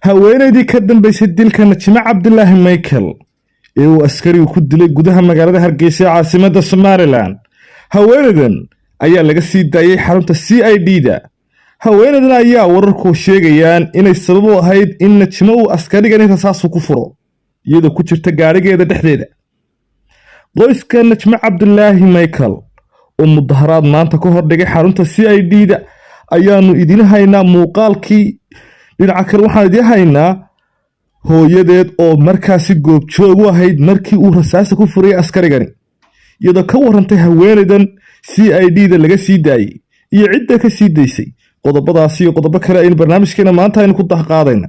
Haweenaydii ka dambeysay dilka Najmo Cabdilaahi Michael ee uu askarigu ku dilay gudaha magaalada Hargeysa ee caasimadda Somalilan, haweenaydan ayaa laga sii daayay xarunta CID da. Haweenaydan ayaa wararku sheegayaan inay sabab u ahayd in Najmo uu askarigani rasaasu ku furo iyadoo ku jirta gaadhigeeda dhexdeeda. Qoyska Najmo Cabdilaahi Michael oo mudaharaad maanta ka hordhigay xarunta CID da ayaanu idin haynaa muuqaalkii. Dhinaca kale, waxaan idiin haynaa hooyadeed oo markaasi goobjoog u ahayd markii uu rasaasta ku furayay askarigani, iyadoo ka warantay haweenaydan CID da laga sii daayey iyo cidda ka sii daysay. Qodobadaasi iyo qodobo kale aynu barnaamijkeena maanta aynu ku dahqaadayna.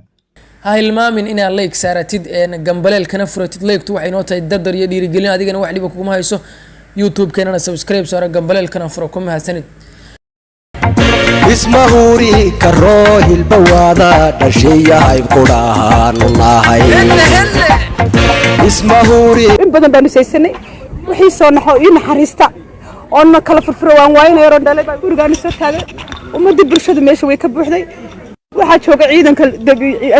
Ha hilmaamin inaad like saaratid, gambaleelkana furatid. Like-tu waxay noo tahay dadar iyo dhiirigelin, adigana wax dhiba kuguma hayso. YouTube-keenana subscribe saaro, gambaleelkana furo. Ku mahadsanid. Ismahuuri karoo hilbawaada dhashiyahay kudhahaanu nahay ismahuuri. In badan baanu saysanay. Wixii soo naxo ii naxariista oona kala furfuro waan waayinay yaroon dhalay baa gurigaanu soo taagay. Ummadii bulshadu meesha way ka buuxday. Waxaa jooga ciidanka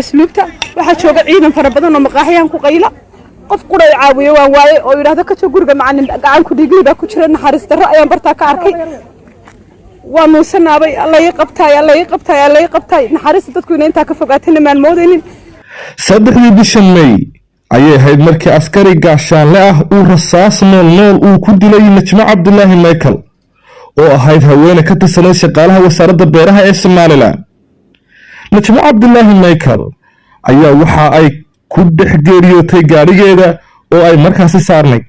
asluubta, waxaa jooga ciidan fara badan oo maqaaxiyahan ku qayla. Qof qura i caawiyo waan waaye oo yidhaahdo ka joog guriga, macalin gacan ku dhiigli baa ku jira. Naxariis darro ayaan bartaa ka arkay. Waa nuusanaabay. Alla ii qabtaay, alla ii qabtaay, alla ii qabtaay. Naxariista dadku ina intaa ka fogaatayna maan moodaynin. 3dii bisha May ayay ahayd markii askari gaashaanle ah uu rasaas nool nool uu ku dilay Najmo Cabdilaahi Michael oo ahayd haweene ka tirsanayd shaqaalaha wasaaradda beeraha ee Somalilan. Najmo Cabdilaahi Michael ayaa waxa ay ku dhex geeriyootay gaadhigeeda oo ay markaasi saarnayd.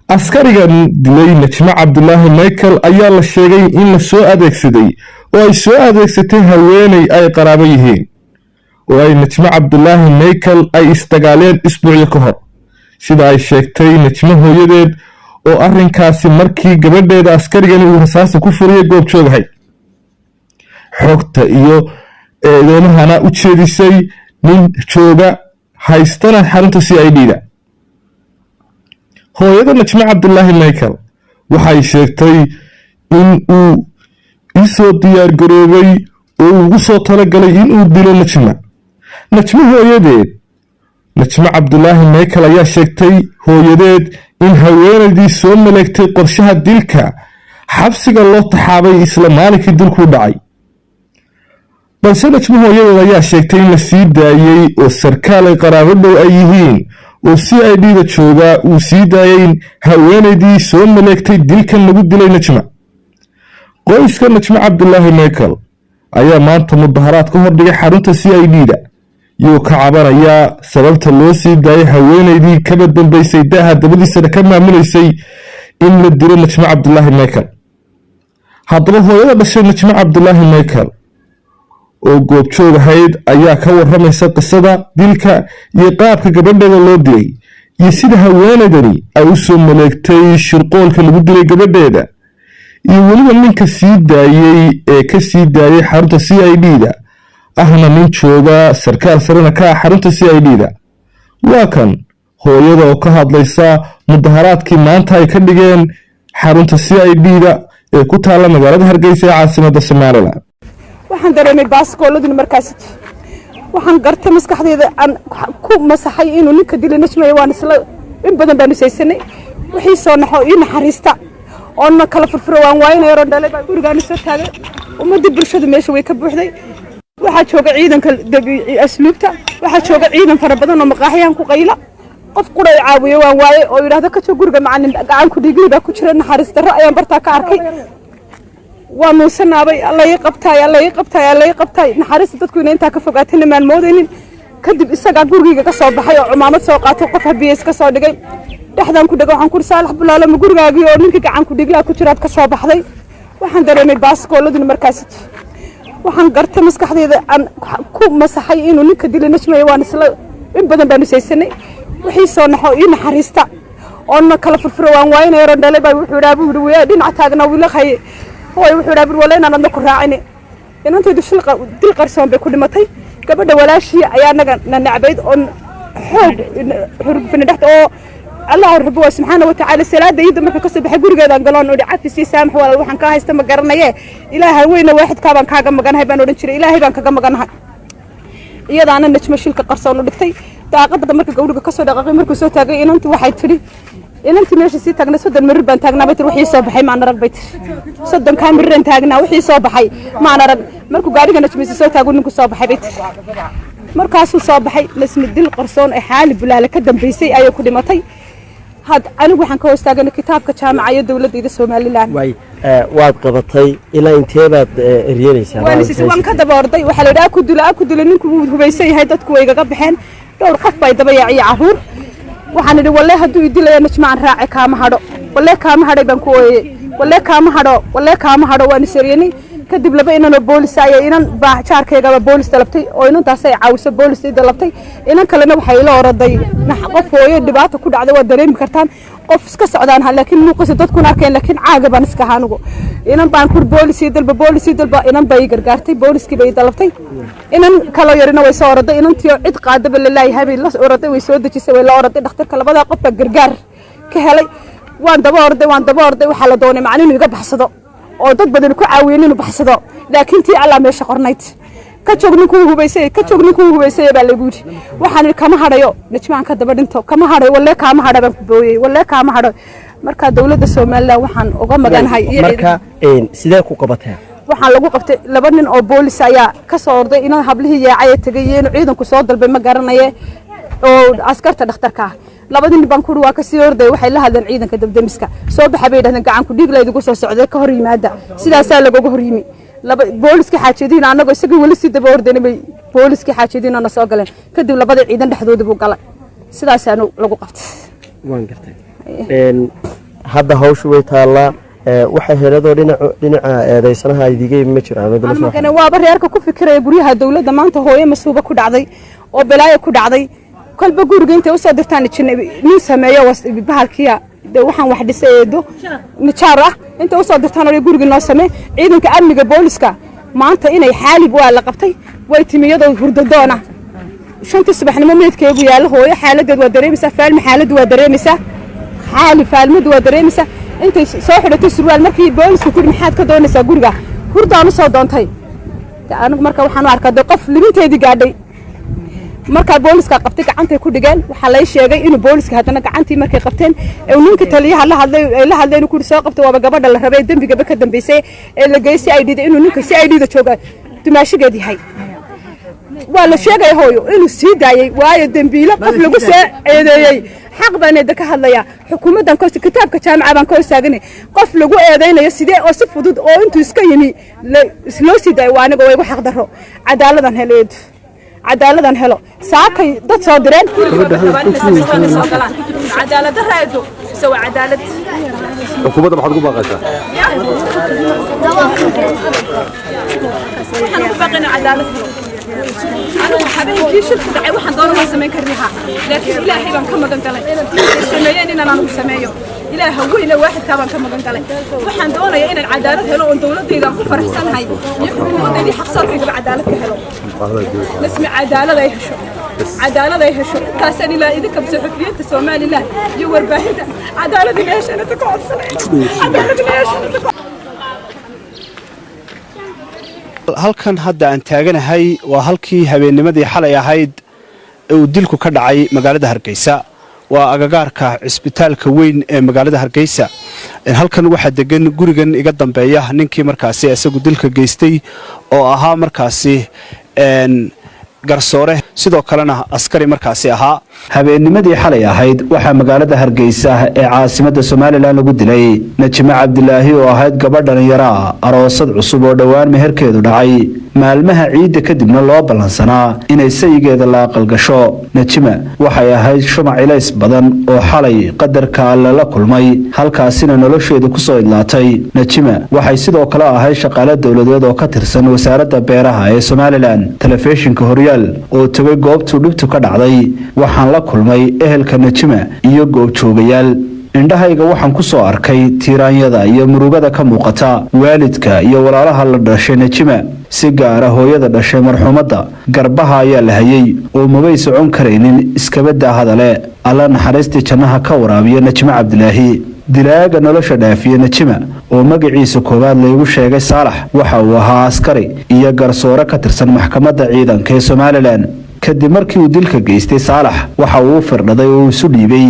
Askarigan dilay Najmo Cabdilaahi Michael ayaa la sheegay in la soo adeegsaday oo ay soo adeegsatay haweeney ay qaraabo yihiin oo ay Najmo Cabdilaahi Michael ay isdagaaleen isbuucyo ka hor, sida ay sheegtay Najmo hooyadeed oo arrinkaasi markii gabadheeda askarigani uu rasaasta ku furiyay goobjoogahay, xogta iyo eedeymahana u jeedisay nin jooga haystana xarunta CID da. Hooyada Najmo Cabdilaahi Michael waxay sheegtay in uu isoo diyaargaroobay oo uu ugu soo talagalay inuu dilo Najma. Najmo hooyadeed, Najmo Cabdilaahi Michael, ayaa sheegtay hooyadeed in haweenaydii soo maleegtay qorshaha dilka xabsiga loo taxaabay isla maalinkii dilkuu dhacay. Balse Najmo hooyadeed ayaa sheegtay in la sii daayey oo sarkaal ay qaraabo dhow ay yihiin oo CID da joogaa uu sii daayey haweenaydii soo maleegtay dilkan lagu dilay Najma. Qoyska Najmo Cabdilaahi Michael ayaa maanta mudaharaad ka hordhigay xarunta CID da, iyagoo ka cabanayaa sababta loo sii daayay haweenaydii kaba dambeysay, daaha dabadiisana ka maamulaysay in la dilo Najmo Cabdilaahi Michael. Haddaba, hooyada dhashay Najmo Cabdilaahi Michael oo goobjoog ahayd ayaa ka waramaysa qisada dilka iyo qaabka gabadheeda loo dilay iyo sida haweenaydani ay u soo maleegtay shirqoolka lagu dilay gabadheeda, iyo weliba ninka sii daayey ee ka sii daayay xarunta CID da, ahna nin jooga sarkaal sarena ka ah xarunta CID da. Waa kan hooyada oo ka hadlaysa mudaharaadkii maanta ay ka dhigeen xarunta CID da ee ku taalla magaalada Hargeysa ee caasimadda Somalilan. Waxaan dareemay baaskooladuna markaas. Waxaan gartay, maskaxdayda aan ku masaxay inuu ninka dilay Najmaya. Waan isla in badan baanu saysanay. Wixii soo naxo ii naxariista oona kala furfuro waan waayinay yaroon dhalay baa gurigaanu soo taagay. Ummadii bulshadu meesha way ka buuxday. Waxaa jooga ciidanka asluubta, waxaa jooga ciidan fara badan oo maqaaxiyahan ku qayla. Qof qura i caawiyo waan waaye oo yidhaahdo ka joog guriga, macalin gacan ku dhiigli baa ku jira. Naxariis darro ayaan bartaa ka arkay. Waa nuusanaabay. Alla ii qabtaay, alla ii qabtaay, alla ii qabtaay. Naxariista dadku ina intaa ka fogaatayna maan moodaynin. Kadib isagaa gurigayga ka soo baxay oo cumaamad soo qaatay, qof habiyeys ka soo dhigay. Dhexdaan ku dhegay. Waxaan ku Saalax Bulaalo, ma gurigaagii oo ninkii gacan ku dhiiglaa ku jiraad ka soo baxday? Waxaan dareemay baaskooladuna markaas. Waxaan gartay, maskaxdayda aan ku masaxay inuu ninka dilay Najmaya. Waan isla in badan baanu saysanay. Wixii soo naxo ii naxariista oona kala furfuro waan waayinay yaroon dhalay baa wuxuu idhaa buu yidhi wiya dhinaca taagnaa wiilaqhay hooy. Wuxuu idhaa bur wala inaan adna ku raacini. Inantaydu shilqa dil qarsoon bay ku dhimatay. Gabadha walaashii ayaa naga na nacbayd oon xoog xurgufina dhexda oo Allah rabbi waa subxaana wa tacaala. Salaada iyada marka kasoo baxay gurigeedaan galoon odhi: "Cafis iyo saamax walaal, waxaan kaa haysta ma garanaye, Ilaahay weyna waaxidkaa baan kaaga maganahay," baan odhan jiray. "Ilaahay baan kaga maganahay." Iyadaana Najmo shilka qarsoon u dhigtay. Daaqada marka gawriga kasoo dhaqaaqay, markuu soo taagay inantii, waxay tidhi inantii meesha sii taagnay, 30 mirir baan taagnaa bay tiri, wixii soo baxay maan arag bay tiri. 30-kaa miriran taagnaa, wixii soo baxay maan arag. Markuu gaariga Najmiisa soo taagu ninku soo baxay bay tiri. Markaasuu soo baxay. Nasmi dil qarsoon ee Xaali Bulaale ka dambeysay ayay ku dhimatay. Had anigu waxaan ka hoos taaganay kitaabka jaamaca iyo dowladayda Somaliland. Waay, waad qabatay, ilaa intee baad eryanaysaa? Waan ka daba orday. Waxaa la yidhi aku dula, aku dula, ninku wuu hubaysan yahay. Dadku way igaga baxeen, dhowr qof bay daba yaaciya caruur. Waxaan idhi, walle hadduu idilaya Najmaan raace, kaama hadho, walle kaama hadhay baan ku ooyey, walle kaama hadho, walle kaama hadho. Waan isheryanay. Kadib laba inanoo boolis ayaa, inan baa jaarkaygaba boolis dalabtay oo inantaas ay caawiso, boolis ii dalabtay. Inan kalena waxay ila oraday. Qof hooyo dhibaata ku dhacday waad dareemi kartaan. Qof iska socdaan ha, laakiin muuqisa dadkuna arkeen, laakiin caaga baan iska ahaa anigu. Inan baan kur boolis ii dalba, boolis ii dalba. Inan bay gargaartay, booliskii bay ii dalabtay. Inan kaloo yarina way soo oraday. Inantii oo cid qaadaba la laayahay bay la oraday, way soo dejisay, way la oraday dhakhtarka. Labadaa qof baa gargaar ka helay. Waan daba orday, waan daba orday. Waxaa la doonay macna inuu iga baxsado oo dad badan ku caawiyeen inuu baxsado, laakiin tii Allaa meesha qornayd. Ka joog, ninkuu hubaysay, ka joog, ninkuu hubaysay baa lagu yidhi. Waxaan idhi, kama hadhayo, Najmaan ka daba dhinto, kama hadhayo, wallee kaama hadha baan ku booyey, wallee kaama hadho. Marka dowladda Somaliland waxaan uga maganahay iyo Marka sidee ku qabateen? Waxaan lagu qabtay laba nin oo boolis ayaa ka soo orday. Inan hablihii yaacay tegay iyo inuu ciidanku soo dalbay ma garanaye, oo askarta dhakhtarka ah. Labadii nin baan kuri waa kasii orday. Waxay la hadleen ciidanka dabdemiska. Soo baxa bay yidhahdeen, gacanku dhiig laydigu soo socday, ka hor yimaada. Sidaasaa lagaga hor yimi. Laba booliskii xaajadiin, annagoo isagii weli sii daba ordayna bay booliskii xaajadiin na soo galeen. Kadib labada ciidan dhexdoodii buu galay, sidaasaanu lagu qabtay. Waan gartay. Hadda hawshu way taallaa. Waxa heladoo dhinaca eedeysanaha idiga ma jiro ama idila soo Magana waaba reerka ku fikiraya guryaha dowladda. Maanta hooyo masuuba ku dhacday oo balaayo ku dhacday, kolba guriga intay usoo dirtaan nin sameeyo bahalkiya de waxaan wax dhisay, eedo nijaar ah intay usoo dirtaan oo guriga noo samee. Ciidanka amniga booliska maanta inay Xaalib waa la qabtay, way timi iyadoo hurdadoona 5-tii subaxnimo. Meedkeegu yaallo, hooyo xaaladeed waa dareemaysaa, Faalmi xaaladdu waa dareemaysaa, Xaali Faalmadu waa dareemaysaa. Intay soo xidhatay surwaal, markii boolisku ku yidhi, maxaad ka doonaysaa guriga? Hurdaan usoo doontay. Anigu marka waxaan u arkaa dee qof libinteedii gaadhay. Markaa booliska qabtay, gacantay ku dhigeen. Waxaa lay sheegay inuu booliska haddana gacantii markay qabteen ee ninka taliyaha la hadlay, ay la hadleen, ku soo qabtay, waaba gabadha la rabay dembigaba ka dambeysay ee la geystay ID-da, inuu ninka si ID-da jooga dumaashigeed yahay. Waa la sheegaya hooyo inuu sii daayey, waayo dembiile qof lagu soo eedeeyey, xaq baan eeda ka hadlayaa, xukuumaddan ka kitaabka jaamaca baan ka hortaaganay. Qof lagu eedeynayo sidee oo si fudud oo intuu iska yimi loo sii daayo? Waa aniga waa igu xaq darro. Cadaaladan helo eedu, cadaaladan helo. Saakay dad soo direen. Cadaalad darra eedo mise waa cadaalad? Xukuumadda maxaad ugu baaqaysaa? Waxaan ugu baaqaynaa cadaalad helo. Anigu habeenkii shilku dhacay waxaan doona waan samayn karnahaa, laakiin Ilaahay baan ka magan galay intay sameeyeen inaan anigu sameeyo. Ilaaha weyne waaxidkaa baan ka magan galay. Waxaan doonayaa inaan cadaalad helo oon dowladayda aan ku faraxsanahay iyo xukuumaddaydii xaqsoorkaygaba cadaalad ka helo. Nasmi cadaalad ay hesho, cadaalad ay hesho. Intaasaan ilaa idinka saxufiyiinta Somaliland iyo warbaahinta cadaalad inay heshaan inta ka codsanay, cadaalad inay heshaan inta ka. Halkan hadda aan taaganahay waa halkii habeennimadii xalay ahayd ee uu dilku ka dhacay magaalada Hargeysa. Waa agagaarka cisbitaalka weyn ee magaalada Hargeysa. Halkan waxaa degan gurigan iga dambeeya ninkii markaasi isagu dilka geystay oo ahaa markaasi garsoore, sidoo kalena askari markaasi ahaa. Habeennimadii xalay ahayd waxaa magaalada Hargeysa ee caasimadda Somaliland lagu dilay Najime Cabdilaahi oo ahayd gabadh dhallinyaro ah, aroosad cusub oo dhowaan meherkeedu dhacay, maalmaha ciidda kadibna loo ballansanaa inay sayigeeda la aqalgasho. Najima waxay ahayd shumac ilays badan oo xalay qadarka Alle la kulmay, halkaasina nolosheedu kusoo idlaatay. Najima waxay sidoo kale ahayd shaqaale dowladeed oo ka tirsan wasaaradda beeraha ee Somaliland. Telefishinka Horyaal oo tegay goobtuu dhibtu ka dhacday, waxaan la kulmay ehelka Najima iyo goobjoogayaal. Indhahayga waxaan ku soo arkay tiiraanyada iyo murugada ka muuqata waalidka iyo walaalaha la dhashay Najima, si gaara hooyada dhashay marxuumadda. Garbaha ayaa la hayay oo mabay socon karaynin, iskabaddaa hadale. Alla naxariistii jannaha ka waraabiya Najimo Cabdilaahi. Dilaaga nolosha dhaafiye Najima, oo magaciisa koowaad laygu sheegay Saalax, waxa uu ahaa askari iyo garsoore ka tirsan maxkamadda ciidanka ee Somalilan. Kadib markii uu dilka geystay, Saalax waxa uu u firdhaday oo uu isu dhiibay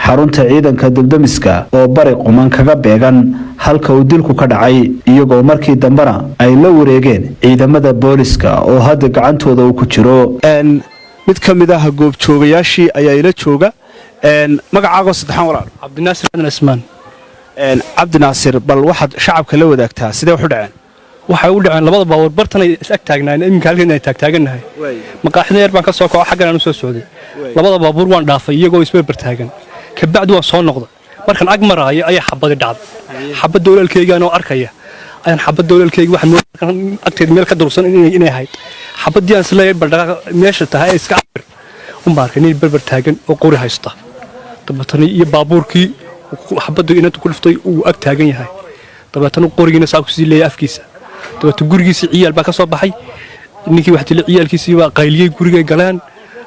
xarunta ciidanka debdemiska oo bari quman kaga beegan halka uu dilku ka dhacay, iyagoo markii dambena ay la wareegeen ciidamada booliska oo hadda gacantooda uu ku jiro. Mid ka mid ah goobjoogayaashii ayaa ila jooga. Magacaagoo saddexaan, walaal? Cabdinaasir Aadan Cismaan. Cabdinaasir, bal waxaad shacabka la wadaagtaa sidee wax u dhaceen? Waxay u dhaceen, labada baabuur bartanay is ag taagnaayeen. Iminka halkan ay taagtaagannahay, maqaaxida yar baan ka soo kaco, xaggan aan u soo socday. Labada baabuur waan dhaafay iyagoo isberber taagan. Kabacdi waan soo noqday. Markaan ag maraayo ayaa xabadi dhacday. Xabadda walaalkaygaan oo arkaya ayaan xabadda walaalkayga waxaan agteeda meel ka durugsan inay ahayd xabaddii aan isleeyahay baldhaqaaq meesha tahay ee iska cabir unbaa arkay nin berber taagan oo qori haysta. Dabeetana iyo baabuurkii xabaddu inanta ku dhuftay uu ag taagan yahay. Dabeetana qorigiina saa kusii leeyahay afkiisa. Dabeetana gurigiisii ciyaal baa ka soo baxay. Ninkii wax dilay ciyaalkiisii baa qayliyey, gurigay galeen.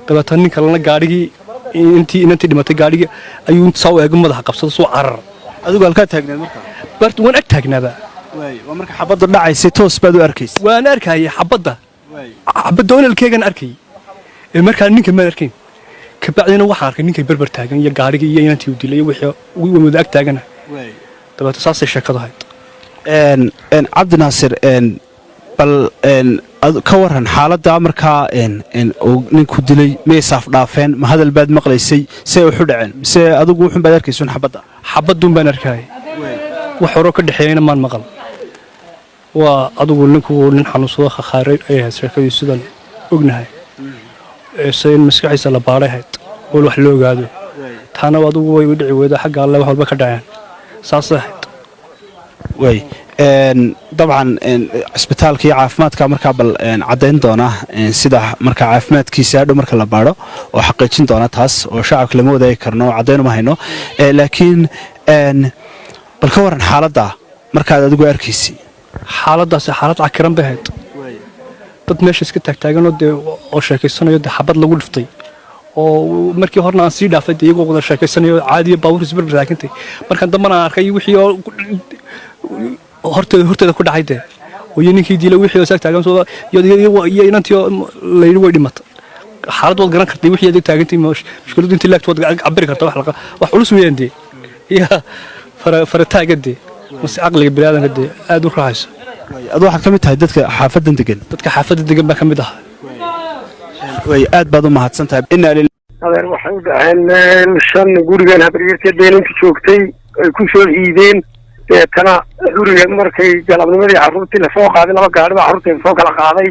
Dabeetana nin kalena gaadhigii intii inantii dhimatay gaadhigii ayuu saa u eego, madaxa qabsado, suu carar. Adigu halkaa taagneed markaa? Bart waan ag taagnaaba. Waa marka xabaddu dhacaysay toos baad u arkaysay? Waan arkayay xabadda, xabadda ololkeegan arkayay ee markaa ninka maan arkayn. Kabacdina waxaan arkay ninkay berber taagan iyo gaadhigii iyo inantii uu dilay iyo wixii wada ag taagana. Dabeetana saasay sheekadu ahayd. Cabdinaasir, bal ka waran xaaladda markaa uu ninku dilay. Miyay saaf dhaafeen? Ma hadal baad maqlaysay? See waxu dhaceen? Mise adigu wuxun baad arkaysun xabadda? Xabadduun baan arkayay, wax horoo ka dhexeeyana maan maqal. Waa adigu ninku nin xanuunsado khakaaray ay ahayd sheekadii, sidaan ognahay, se in maskaxiisa la baadhay ahayd oo wax loo ogaado. Taana adigu way u dhici weyda, xagga alle wax walba ka dhaceen, saasay ahayd. Way dabcan cisbitaalka iyo caafimaadka markaa bal caddayn doona sida markaa caafimaadkiisa hadhow marka la baadho oo xaqiijin doona taas, oo shacabka lama wadaagi karno, caddayn uma hayno. Laakiin bal ka waran xaaladda markaad adigu arkaysay? Xaaladdaasi xaalad cakiran bay ahayd. Dad meesha iska taagtaaganoo dee oo sheekaysanayo, dee xabad lagu dhiftay, oo markii horena aan sii dhaafay dee iyagoo wada sheekaysanayo caadiya, baabuur isbarbar taagantay. Markaan dambana aan arkay wixii oo horteeda ku dhacay dee, iyo ninkii diilay wixii oo saag taagan iyo inantii oo layidhi way dhimatay. Xaalad waad garan kartay wixii adig taagantay, mushkiladu intii laagta waad cabiri kartaa. Wax culus weeyaan dee, iyo farataaga dee mase caqliga biniaadanka dee aad u raacayso. Adu waxaad ka mid tahay dadka xaafaddan degan? Dadka xaafadda degan baa ka mid ah. Way aad baad u mahadsan tahay. Adeer, waxay u dhaceen shan gurigan habaryarteed beeninta joogtay ay ku soo ciideen. Deetana guriga markay galabnimadii carruurtii lasoo qaaday, laba gaari baa carruurteeda soo kala qaaday.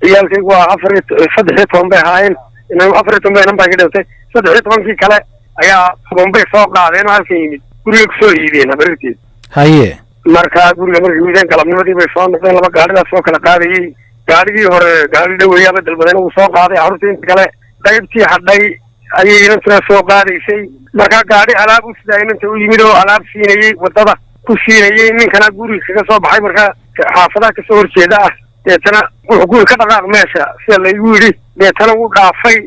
Ciyaalkaygu waa 13 bay ahaayeen. 14 bay inan baa ka dhintay. 13-kii kale ayaa 10 bay soo qaadeen oo halkan yimid, guriga kusoo ciideen habaryarteed. Marka guriga markay yimideen, galabnimadii bay soo noqdeen. Laba gaaridaa soo kala qaadayey. Gaarigii hore gaari dhaweeyaaba dalbadeen, wuu soo qaaday carruurtii inta kale. Qaybtii hadhay ayay inantuna soo qaadaysay. Markaa gaari alaab u sidaa inanta u yimid oo alaab siinayey, waddada ku siinayey. Ninkana guriga kaga soo baxay markaa xaafadaha kasoo horjeeda ah. Deetana wuxuu guri ka dhaqaaq meesha, sida laygu yidhi. Deetana wuu dhaafay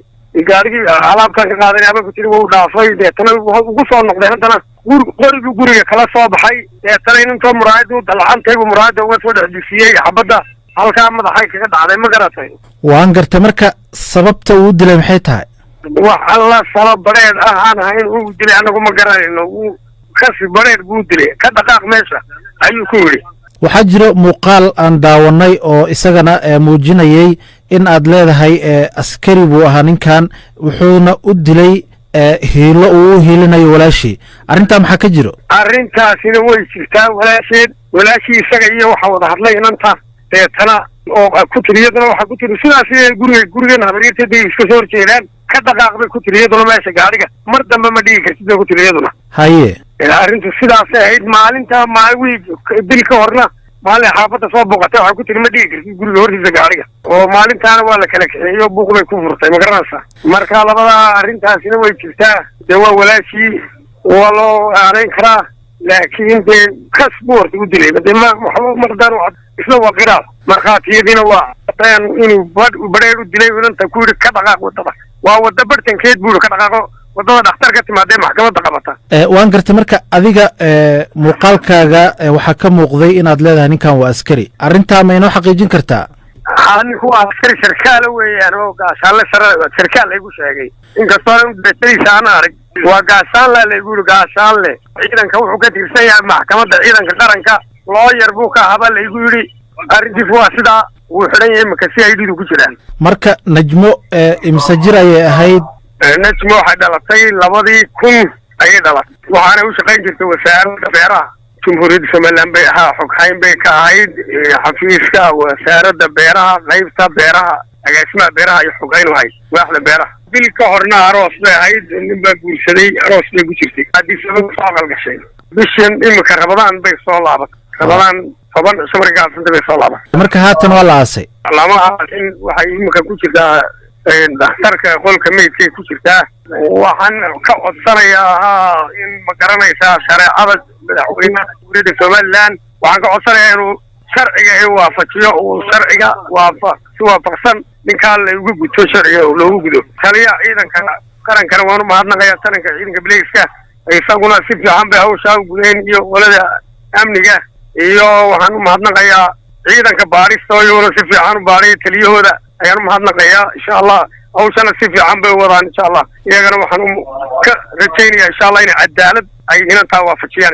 gaarigii alaabtan ka qaadan aba ku tiri, wuu dhaafay. Deetana ugu soo noqday haddana, qorigii guriga kala soo baxay. Deetana inantoo muraayadda u dallacantay buu muraayadda uga soo dhex dusiyey xabadda. Halkaa madaxay kaga dhacday, ma garatay? Waan gartay. Marka sababta uu dilay maxay tahay? Wax alla sabab badheed ah aan ahayn uu dilay anagu ma garanayno. Wuu kasi badheed buu dilay, ka dhaqaaq meesha ayuu ku yidhi. Waxaa jira muuqaal aan daawanay oo isagana muujinayay in aad leedahay askari buu ahaa ninkan, wuxuuna u dilay hiilo uu u hiilinayo walaashii. Arrintaa maxaa ka jiro? Arrintaasina way jirtaa. Walaasheed, walaashii isaga iyo waxa wada hadlay inanta. Deetana oo ku tiri, iyaduna waxaa ku tiri sidaas guriga gurigeena habaryarteed bay iska soo horjeedaan, ka dhaqaaq bay ku tiri iyaduna meesha gaadhiga, mar dambe ma dhigi kartid bay ku tiri iyaduna. Arrintu sidaasay ahayd. Maalinta wiig bil ka horna, maalin xaafadda soo booqatay, waxaa ku tiri ma dhigi kartid guriga hortiisa gaadhiga, oo maalintaana waa la kala kaxeeyo, buuq bay ku furtay, ma garanaysaa? Marka labada arrintaasina way jirtaa dee. Waa walaashii, waa loo aanayn karaa, laakiin dee kas buu horta u dilay dee, ma waxba mardaan isna waa qiraal. Markhaatiyadiina waa cadeen inuu badheer u dilay inanta, ku yidhi ka dhaqaaq waddada, waa wadda bartankeed buu yidhi ka dhaqaaqo. Waddada dhakhtar ka timaadee maxkamadda qabata. Waan gartay. Marka adiga muuqaalkaaga waxaa ka muuqday inaad leedahay ninkan waa askari. Arrintaa ma inoo xaqiijin kartaa? Haa, ninku waa askari sarkaala weeyaan, oo gaashaanle sare, sarkaal laygu sheegay, inkastoo beesadiisa aan arag. Waa gaashaanle laygu yidhi, gaashaanle ciidanka. Wuxuu ka tirsan yahay maxkamadda ciidanka qaranka. Looyar buu ka ahaa baa laygu yidhi. Arrintiis waa sidaa. Wuu xidhan yahay imika, CID-du ku jiraa. Marka Najmo imise jir ayay ahayd? Najmo waxay dhalatay 2000 ayay dhalatay, waxaanay u shaqayn jirtay Wasaaradda Beeraha Jamhuuriyadda Somaliland bay ahaa. Xoghayn bay ka ahayd xafiiska Wasaaradda Beeraha, qaybta beeraha, agaasimaha beeraha iyo xoghayn u ahayd waaxda beeraha. Bil ka horna aroos bay ahayd, nin baa guursaday, aroos bay ku jirtay. Haddii sabab soo aqal gashay, bishan imika Rabadaan bay soo laabatay. Rabadaan 10 cisho markay gaabsantay bay soo laabatay. Marka haatan waa la aasay? Lama aasin. Waxay imika ku jirtaa dhakhtarka, qolka meydkay ku jirtaa. Waxaan ka codsanayaa haa in, ma garanaysaa, shareecada madaxweynaha Jamhuuriyadda Somaliland waxaan ka codsanayaa inuu sharciga i waafajiyo, uu sharciga waafa si waafaqsan ninkaa laygu guto, sharciga loogu gudo. Taliyaha ciidanka qarankana waan u mahadnaqayaa, taranka ciidanka bileyska, isaguna si fiican bay hawshaa u gudeen, iyo qolada amniga. Iyo waxaan u mahadnaqayaa ciidanka baadhista oo iyaguna si fiican u baadhay, taliyahooda ayaan u mahadnaqayaa. Insha Allah hawshana si fiican bay wadaan. Insha Allah iyagana waxaan u ka rajaynayaa, insha Allah, inay cadaalad ay inantaa waafajiyaan.